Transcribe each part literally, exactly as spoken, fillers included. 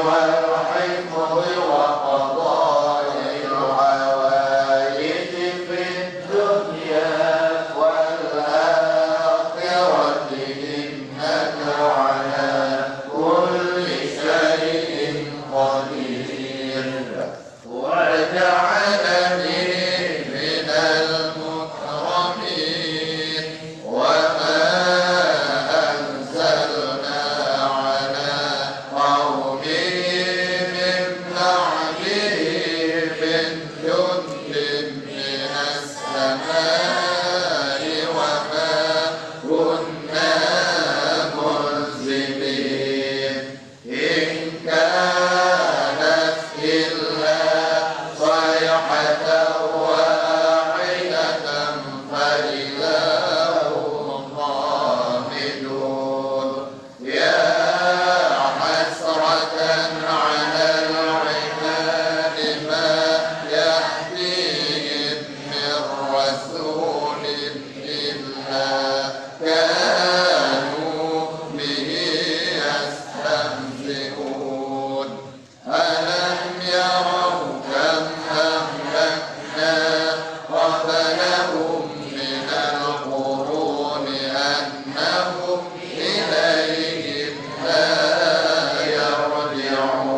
والحفظ وقضاء الحوائج في الدنيا والآخرة، إنك على كل شيء قدير. وجعلني من المكرمين. وما أنزلنا على قومه من بعده من جند من السماء وما كنا منزلين. إن كانت إلا صيحة واحدة فإذا هم خامدون. يا حسرة على العباد ما يأتيهم من رسول إلا كانوا به يستهزئون. ألم يروا كم أهلكنا قبلهم من القرون أنهم إليهم لا يرجعون.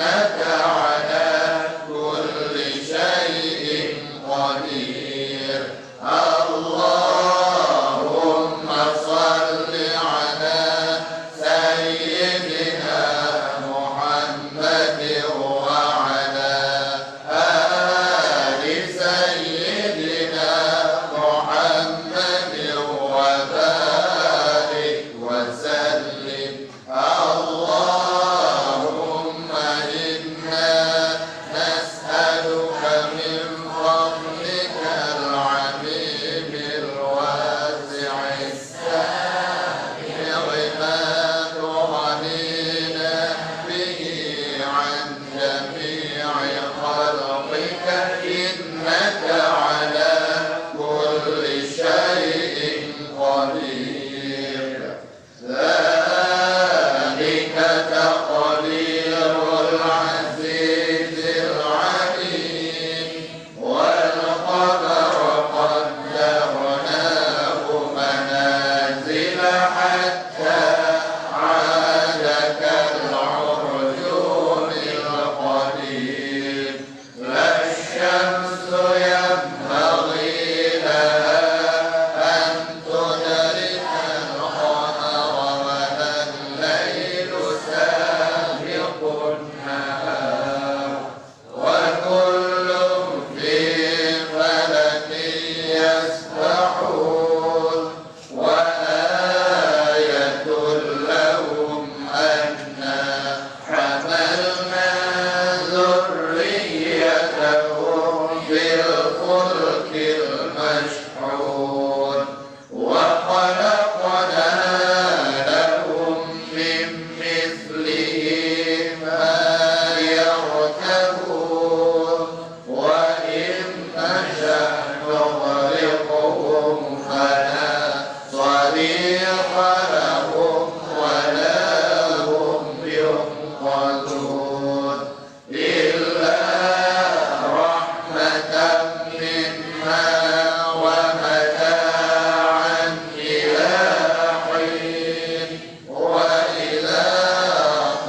إنك على كل شيء قدير. اللهم صل على سيدنا محمد وعلى آل سيدنا محمد وبارك وسلم. اللهم إنا نسألك من فضلك العميم الواسع السابغ ما تغنينا به عن جميع خلقك، إنك على كل شيء قدير. ذلك تقدير العزيز العليم. والقمر قدرناه منازل حتى عاد كالعرجون القديم. لا الشمس ينبغي لها أن تدرك القمر ولا الليل سابق النهار، وكل في فلك يسبحون. وآية لهم أنا حملنا ذريتهم في الفلك المشحون. وخلقنا لهم من مثله ما يركبون. وإن نشأ نغرقهم فلا صريخ لهم ولا هم ينقذون. إلا رحمة منا ومتاعا إلى حين. وإذا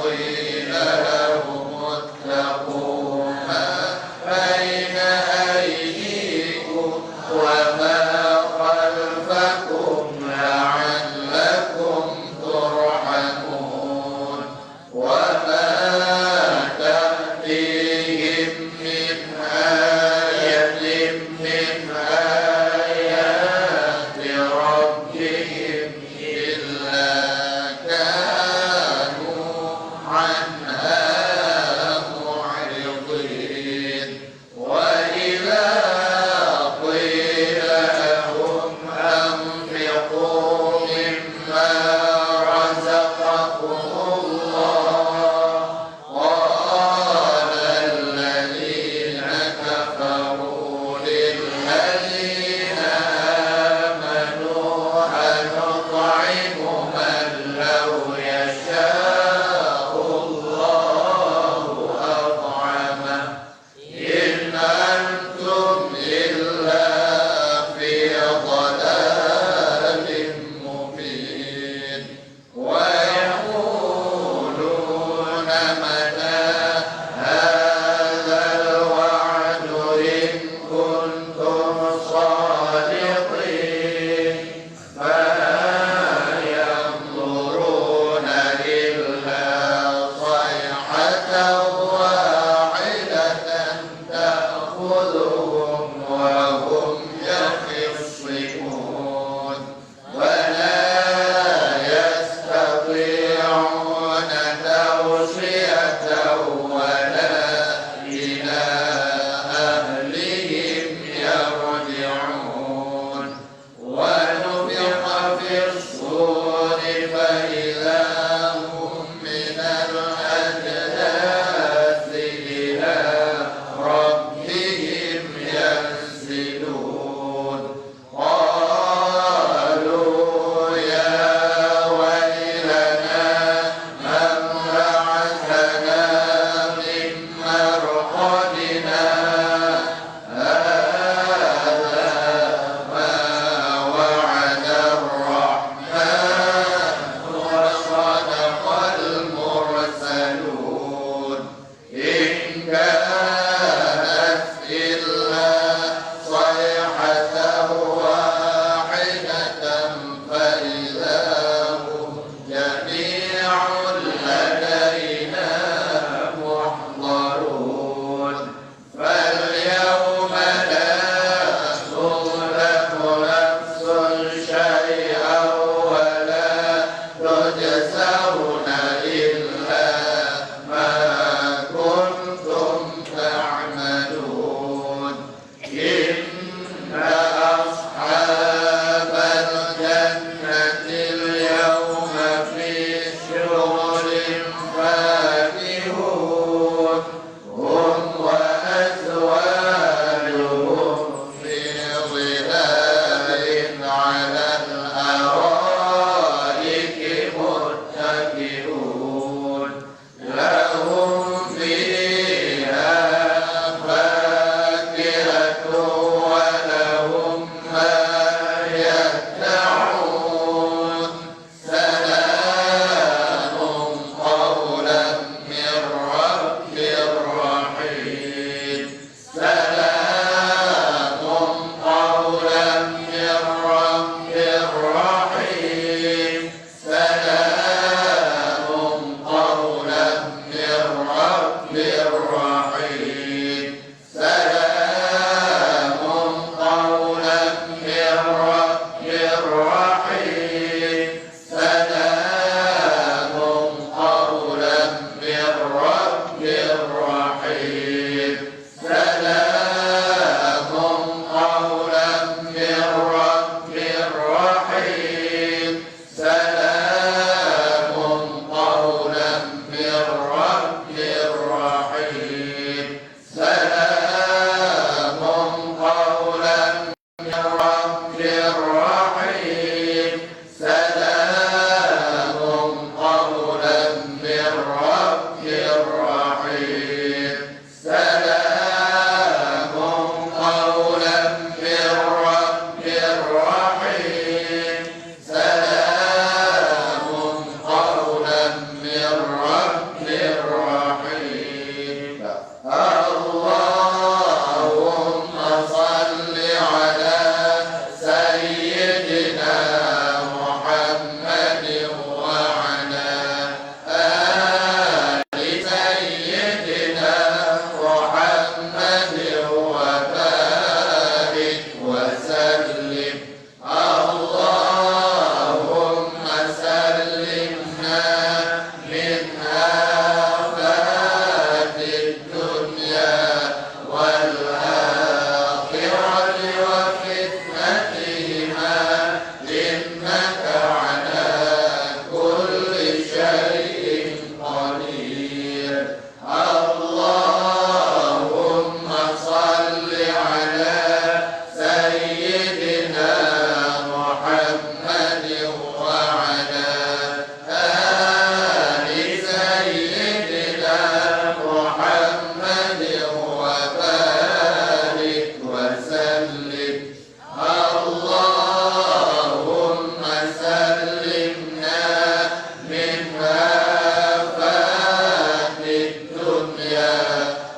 قيل لهم اتقوا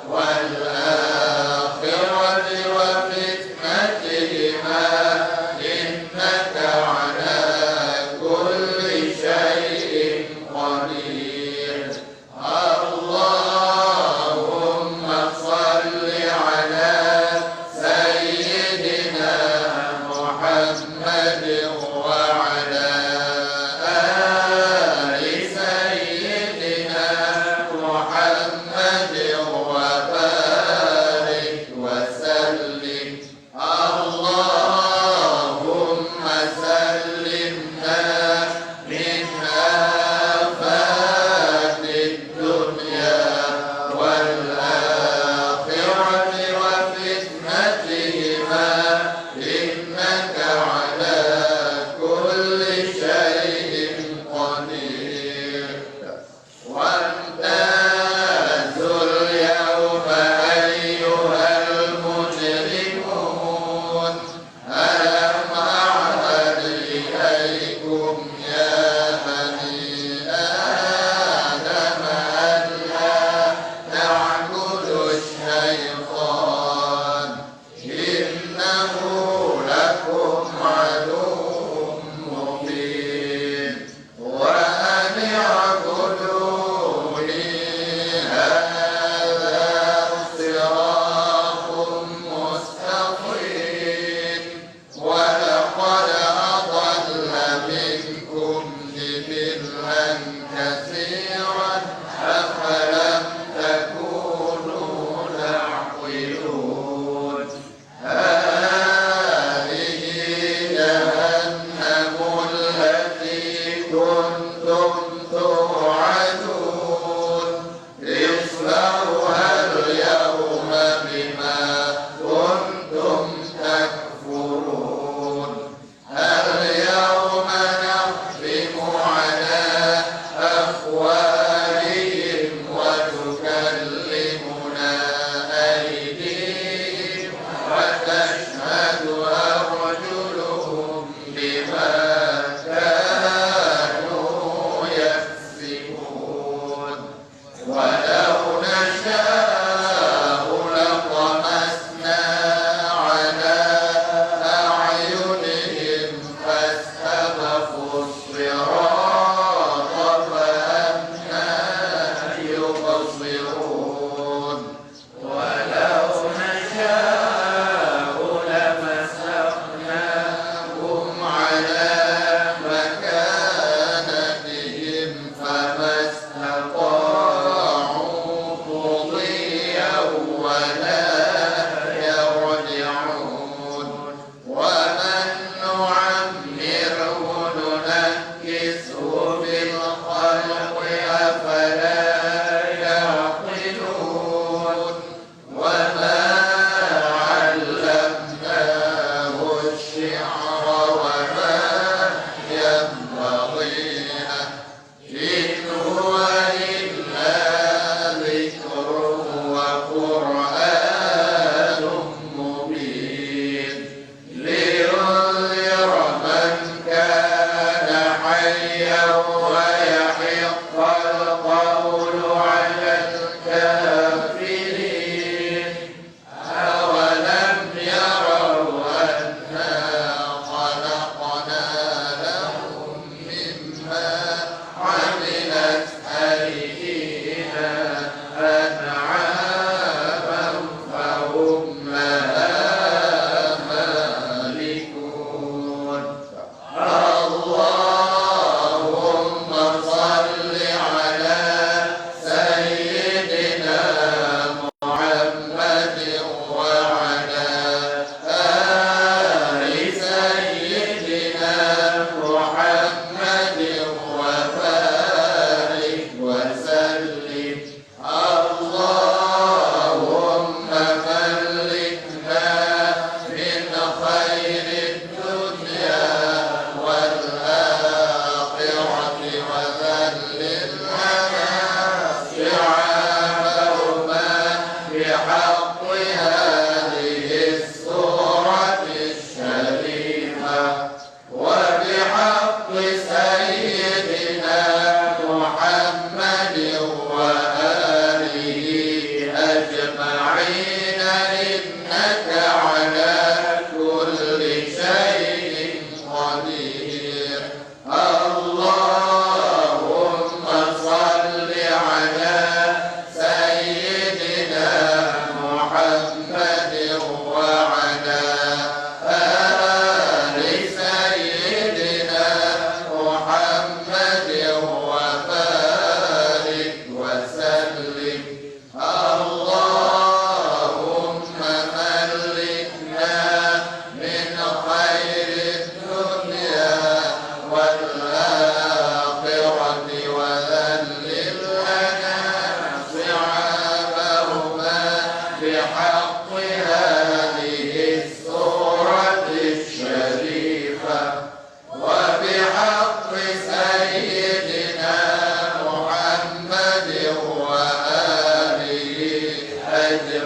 والآخرة وفتنتهما إنك على كل شيء قدير. اللهم صل على سيدنا محمد وعلى آل سيدنا محمد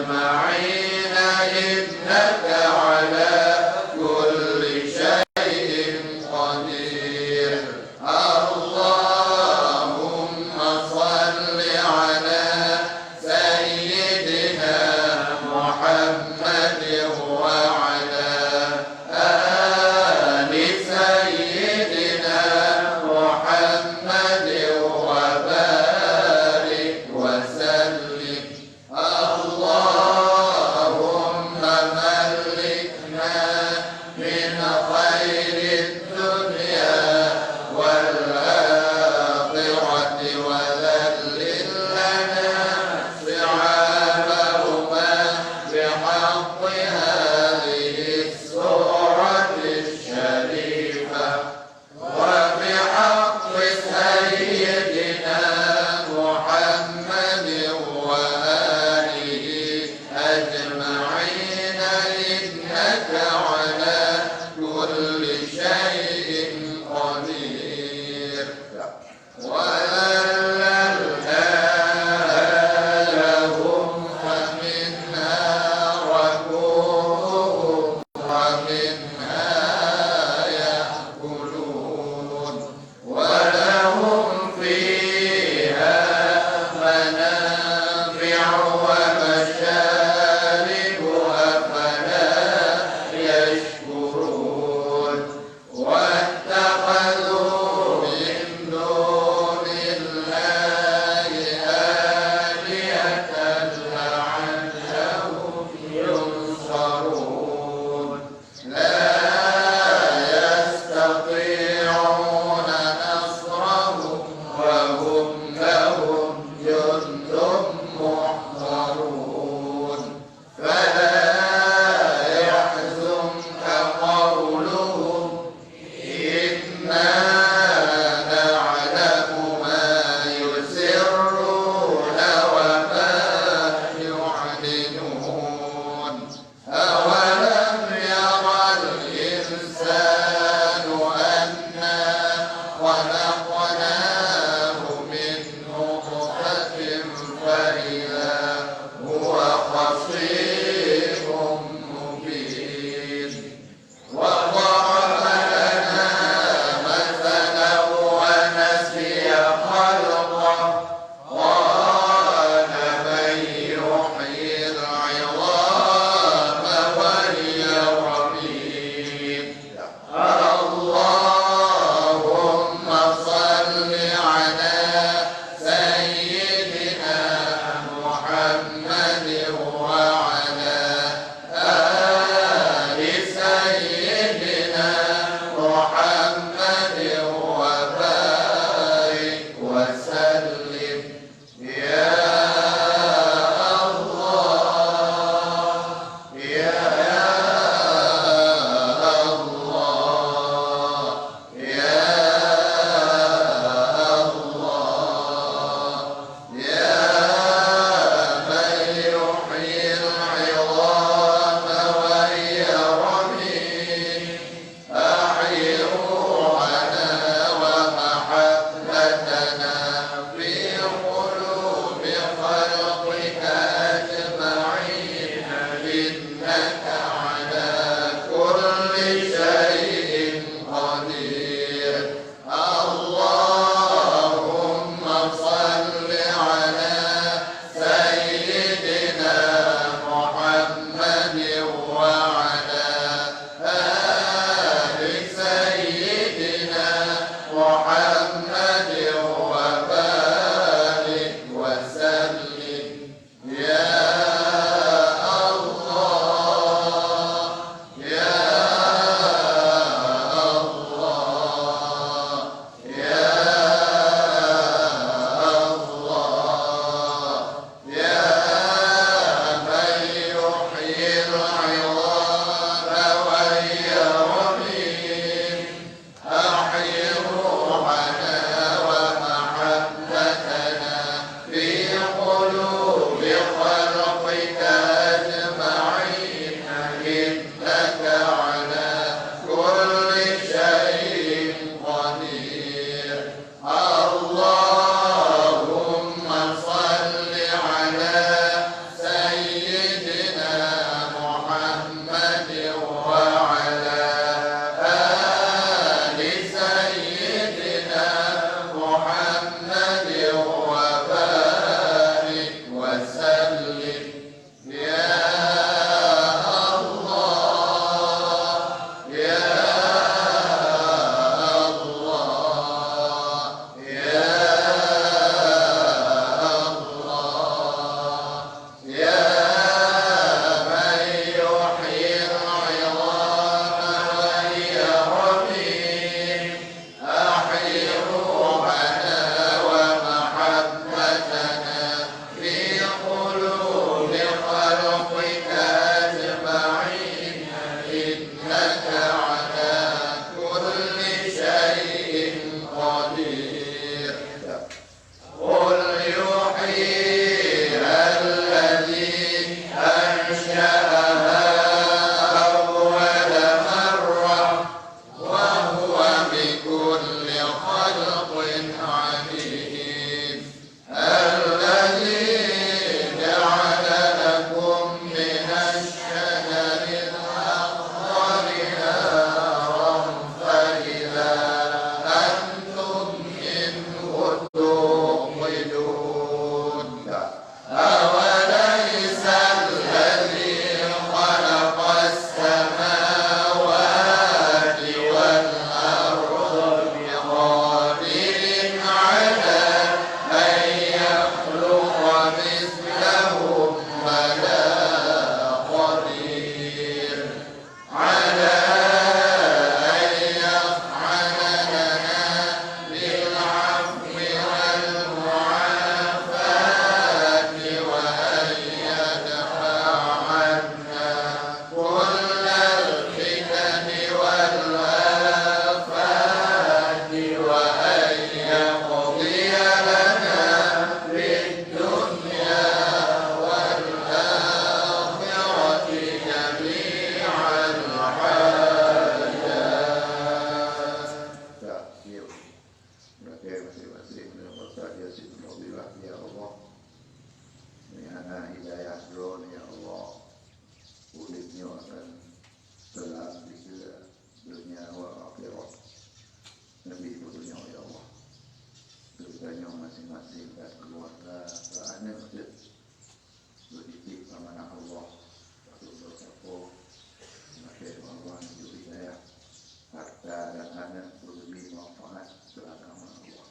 أجمعين إنك على كل شيء قدير. اللهم صل على سيدنا محمد وعلى آل سيدنا محمد وبارك وسلم. الله hidayah droe, ya Allah. Udeb nyoe akan seulam dikeue donya wa akhirat. Nabi peutunyok, ya Allah. Geutanyoe maséng-maséng dan keuluwarga, keu aneuk jeuet. Beutitip amanah Allah, ateueh dosa po, maté Allah neujok hidayah, harta dan aneuk beuleubi manfaat keu agama Allah.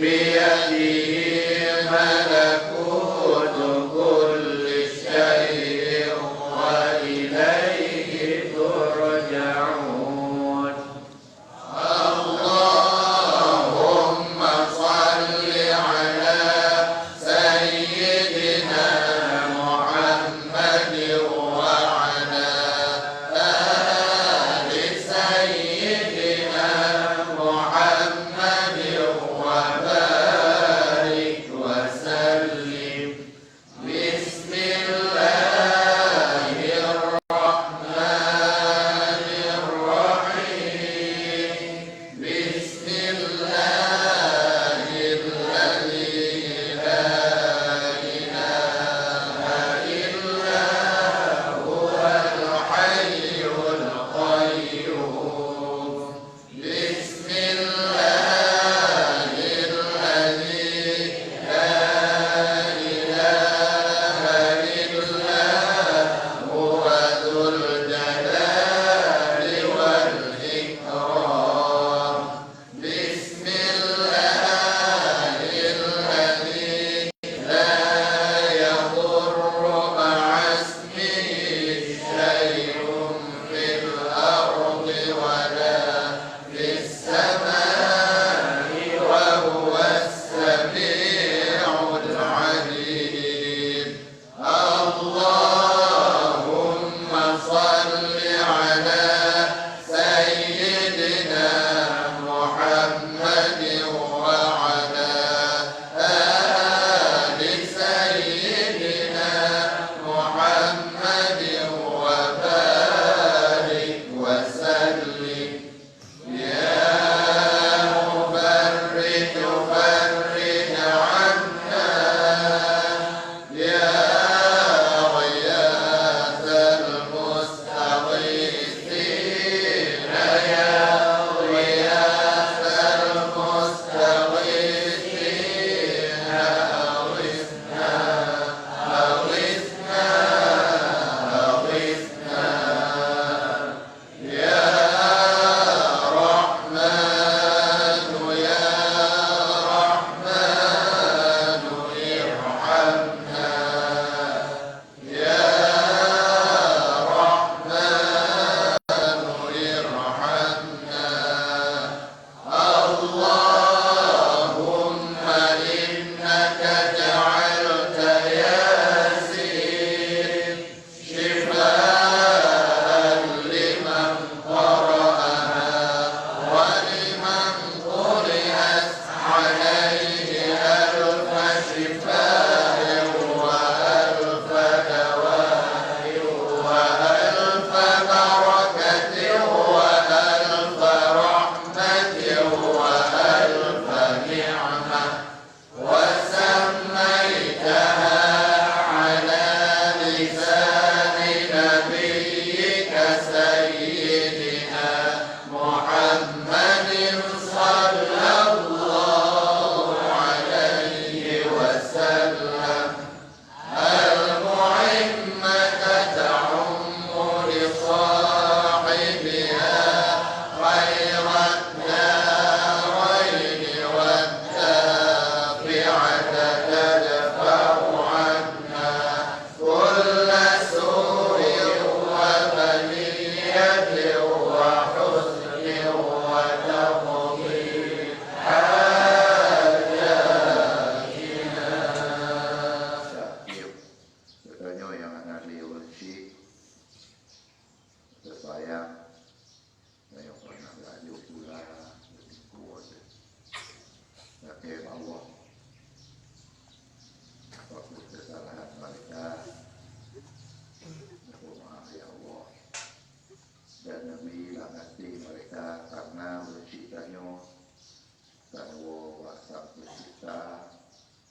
بيده ملكوت كل شيء وإليه ترجعون. اللهم صل على سيدنا محمد وعلى آل سيدنا محمد وبارك وسلم. بسم الله الرحمن الرحيم. بسم الله الذي لا إله إلا هو الحي القيوم. بسم الله الذي لا إله إلا هو ذو الجلال والإكرام. بسم الله الذي لا يضر مع اسمه شيء في الأرض ولا في السماء وهو السميع العليم. اللهم صل على سيدنا محمد وعلى آل سيدنا محمد وبارك وسلم. يا مفرج فرج عنا، يا غياث المستغيثين، يا غياث المستغيثين، أغثنا، أغثنا، أغثنا. يا رحمن، يا رحمن، ارحمنا. يا رحمن، ارحمنا. اللهم إنك جعلت ياسين شفاء لمن قرأها ولمن قرئت عليه ألف شفاء وألف دواء وألف بركة وألف رحمة وألف نعمة. وسميتها على لسان نبيك سيدنا محمد صلى الله عليه وسلم. المعمة تعم لصاحبها خير الدارين والدافعة تدفع عنا كل سوء وبلية وحزن وتقضي حاجاتنا. Geutanyoe nyang hana lé ureueng chik, teusayang, tanyoe pernah laju pula, lakée bak Allah. Waktu keusalahan mereka, neupeumaaf ya Allah. Dan neubri lam até mereka karena ureueng chik tanyoe, tanyoe bak Sang Pencipta,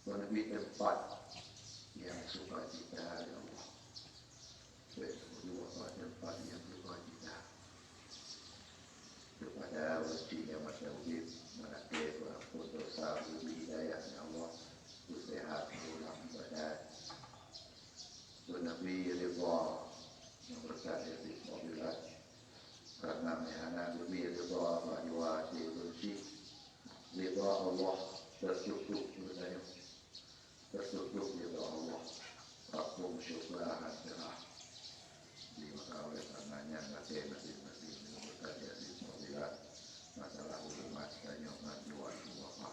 Meuneubi teumpat nyang sukacita, ya Allah. Bèk neumeuduek bak teumpat nyang dukacita. Keupada ureueng chik nyang masa udép, meulakée peuampôn desya, bri hidayah, ya Allah, beuseuhat, pulang ibadat. Beuneubi ridha nyang beureukat di Fadhilah, karena meuhana geubri ridha bak jiwa até ureueng chik. Ridha Allah, Cukup geutanyoe. Teututup ridha Allah. Rabbum syukran hadirat. Di masa oleh karenanya nasib-nasib nasib menyebutkan jadi fadilat masalah umat tanyoe ngan dua ibu bapa.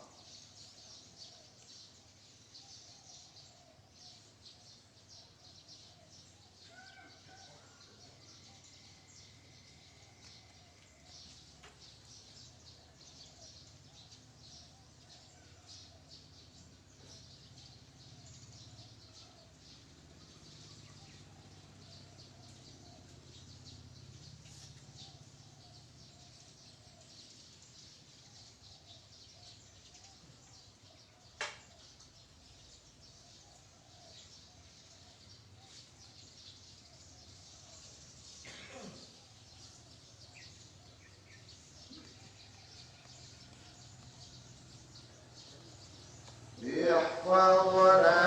احفظنا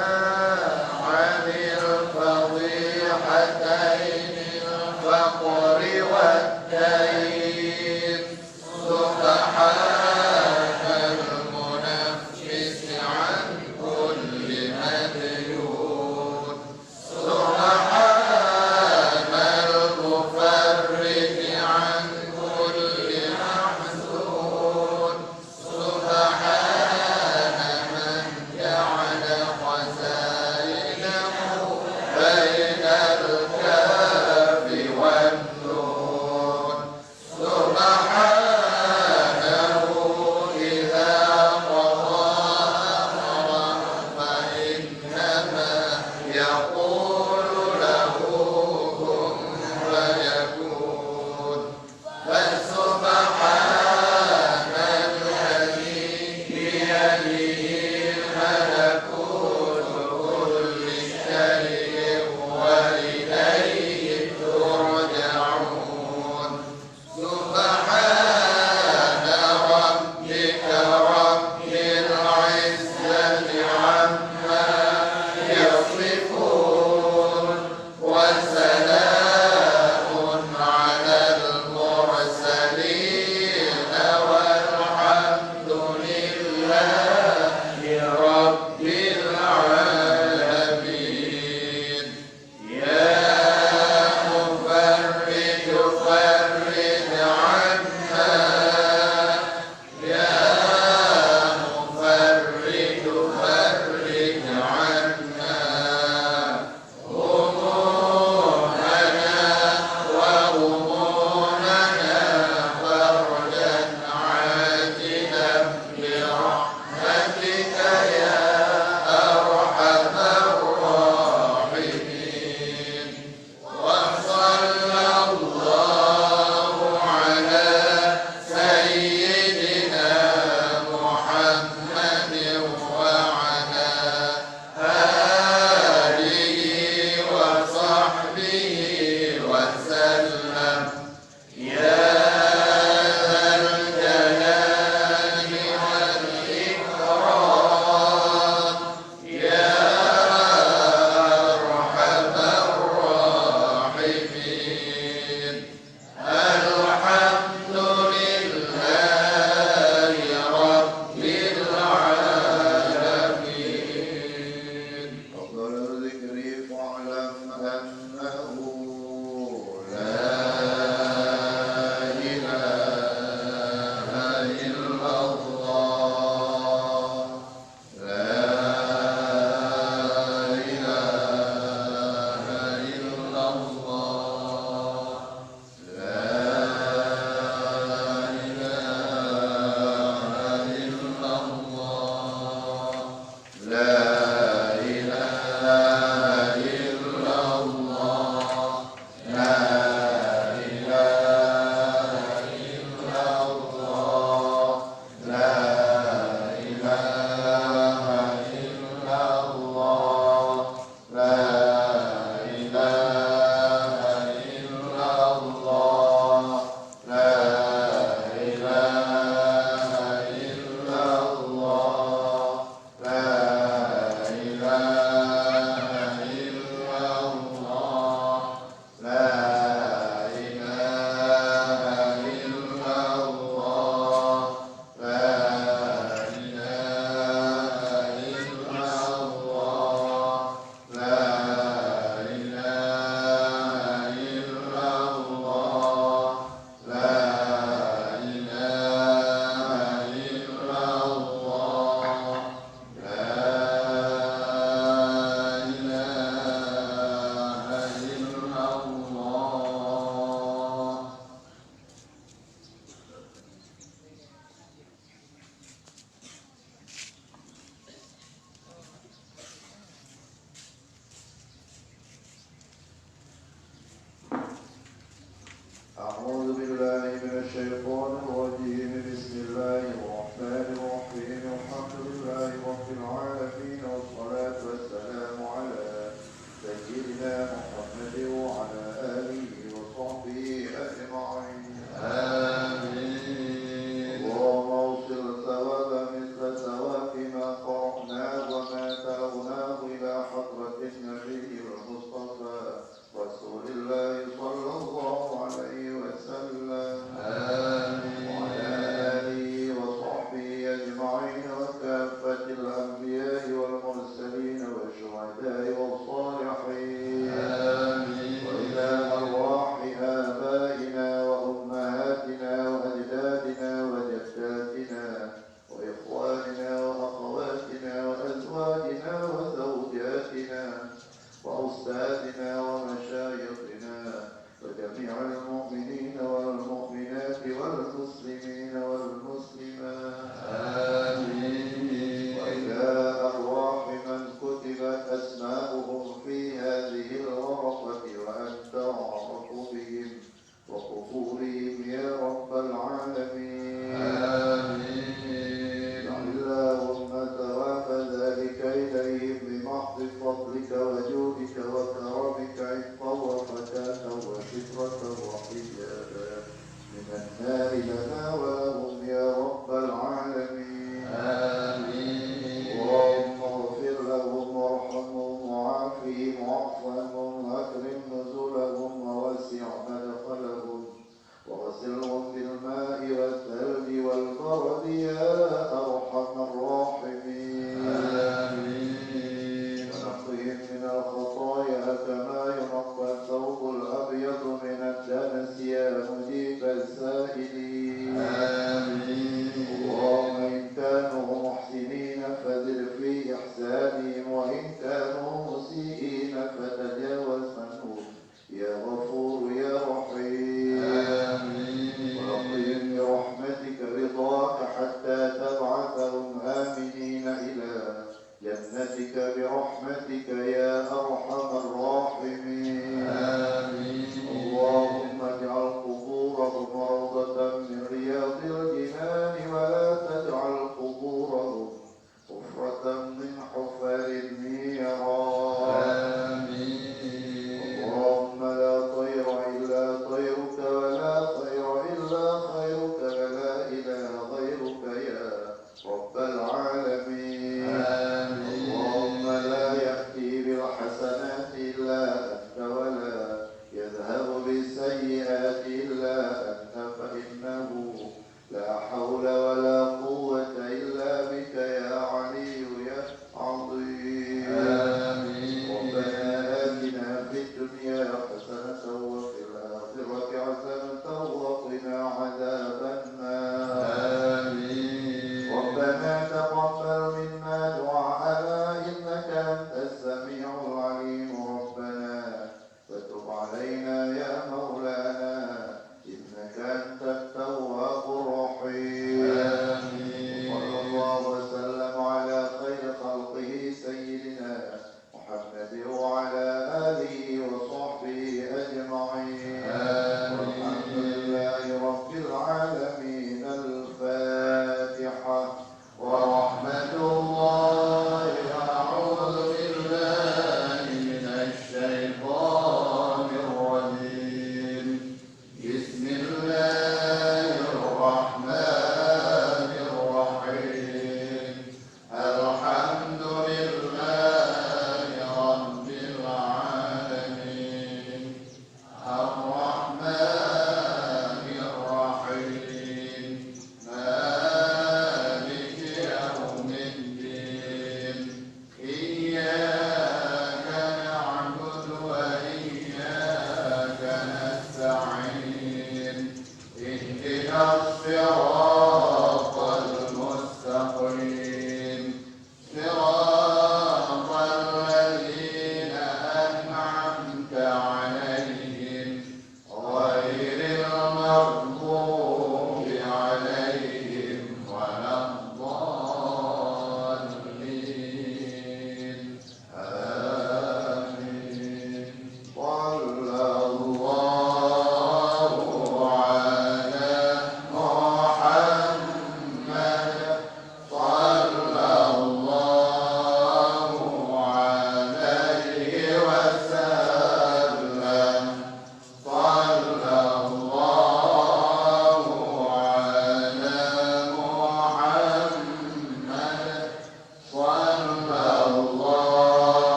عن الفضيحتين الفقر والدين. سبحان المنفس عن كل مديون. سبحان المفرج عن كل محزون. سبحان من جعل خزائنه بين الكاف والنون. سبحانه إذا قضى أمرا فإنما يقول له كن فيكون. فسبحان الذي بيده ملكوت كل شيء وإليه ترجعون. سبحان ربك رب العزة عما يصفون. وسلام على المرسلين والحمد لله رب العالمين. يا مفرج فرج عنا. يا مفرج فرج عنا. همومنا وغمومنا فرجا عاجلا برحمتك يا أرحم الراحمين. وصلى الله على سيدنا محمد وعلى آله وصحبه وسلم. يا ذا الجلال والإكرام. أعوذ بالله من الشيطان الرجيم. بسم الله الرحمن الرحيم. الحمد لله رب العالمين، والصلاة والسلام على سيدنا محمد وعلى آله وصحبه أجمعين. آمين. اللهم أوصل ثواب مثل ثواب ما قرأناه وما تلوناه إلى حضرة النبي المصطفى رسول الله صلى الله عليه وسلم. آمين. وعلى آله وصحبه أجمعين وكافة الأنبياء والمرسلين والشهداء والصالحين. آمين. وإلى أرواح آبائنا وأمهاتنا وأجدادنا وجداتنا وإخواننا وأخواتنا وأزواجنا وزوجاتنا وأستاذنا ومشايخنا وجميع المؤمنين والمؤمنات والمسلمين والمسلمات. آمين. وإلى أرواح من كتبت أسماؤهم في هذه الورقة وأنت أعرف بهم وقبورهم يا رب العالمين. آمين. اجعل اللهم ثواب ذلك إليهم بمحض فضلك وجودك وكرمك عتقا وفكاكا وسترة وحجابا من النار لنا ولهم يا رب العالمين. آمين. اللهم اغفر لهم وارحمهم وعافهم واعف عنهم وأكرم نزلهم ووسع مدخلهم واغسلهم بالماء والثلج والبرد يا أرحم الراحمين. آمين. ونقهم من الخطايا كما ينقى الثوب الأبيض من الدنس يا مجيب السائلين. آمين. اللهم إن كانوا محسنين فزد في إحسانهم، وإن كانوا مسيئين فتجاوز عنهم يا غفور يا رحيم. آمين. ونقهم برحمتك رضاك حتى تبعثهم آمنين إلى جنتك برحمتك يا أرحم الراحمين. آمين. اللهم اجعل قبورهم روضة من رياض الجنان ولا تجعل قبورهم حفرة من حفر النيران. آمين. اللهم لا طير إلا طيرك ولا خير إلا خيرك ولا إله غيرك يا رب العالمين. آمين. اللهم لا يأتي بالحسنات إلا أنت ولا يذهب بالسيئات إلا أنت، فإنه لا حول ولا قوة إلا بك يا علي يا عظيم. آمين. ربنا آتنا في الدنيا حسنة وفي الآخرة حسنة وقنا عذاب النار. آمين. ربنا تقبل منا دعاءنا إنك أنت السميع العليم. ربنا وتب علينا يا مولانا إنك أنت التواب الرحيم. آمين. وصلى الله وسلم على خير خلقه سيدنا محمد وعلى آله وصحبه أجمعين. آمين. والحمد لله رب العالمين. الفاتحة. ورحمة الله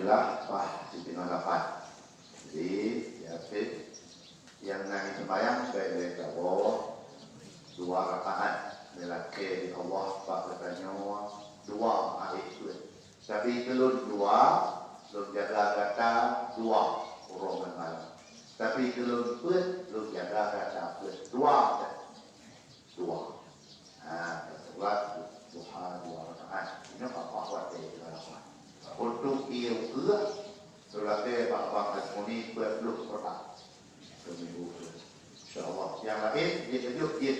Bah, siteungoh lapan. Jadi, ya, oke. Nyang na jiseumbahyang, sebaik-baik saboh dua rakaat. Meulakée di Allah bak geutanyoe dua akhé peuet. Tapi keu lôn dua, lôn jaga gata dua uroe ngon malam. Tapi keu lôn peuet, lôn jaga gata peuet. Dua. Dua. Ha, salat duha dua rakaat. Ini apa watée kita lakukan. Untuk ieu keuh, seulakée bak Bang Azmuni peuet ploh kotak. Keu minggu tu. Insya Allah. Nyang laén, jeuet keujot jeuet.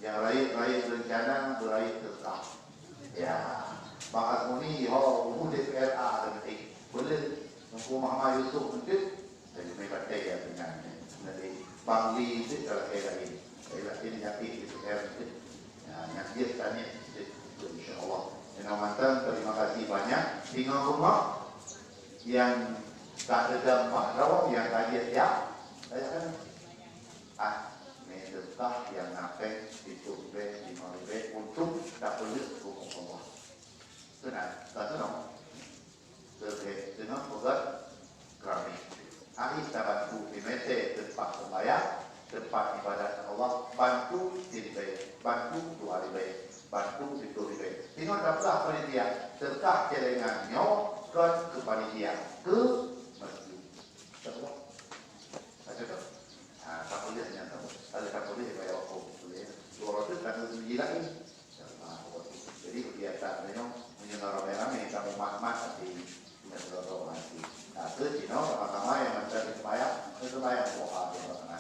Nyang rayeuk-rayeuk reuncana, beurayeuk teuka. Ya. Bang Azmuni, ho, umu D P R A dan eh, boleh. Teungku Muhammad Yusuf mungkin. Jadi, mai batée ya dengan nanti Bang Li itu kalau saya lagi. Saya lagi negatif itu saya mungkin. Ya, yang dia tanya itu insya Allah. Yang mantap, terima kasih banyak. Tinggal rumah yang tak ada dampak rawat yang tadi ya. Saya kan ah, meudeuh yang napeng itu be lima ribu untuk tak boleh rumah Allah. Benar, tak tahu. Seubeh teungoh peugét keramik. Akhé tabantu peumité teumpat seumbahyang, teumpat ibadat Allah, bantu siribée, bantu dua ribée, bantu siplôh ribée. Teungoh tapeugah panitia, teuka celengan nyoe kon keu panitia, keu masjid. Tapeugah. Ada tak? Ah, tak boleh nyata. Ada tak boleh bayar wakaf. Boleh. Dua ratus tak boleh lagi. Jadi kegiatan nyoe meunyoe ramé-ramé kamoe mat-mat hati, meunyoe rata-rata hati. Nah, keu jinoe sama-sama nyang macam sembahyang, sembahyang doa, doa.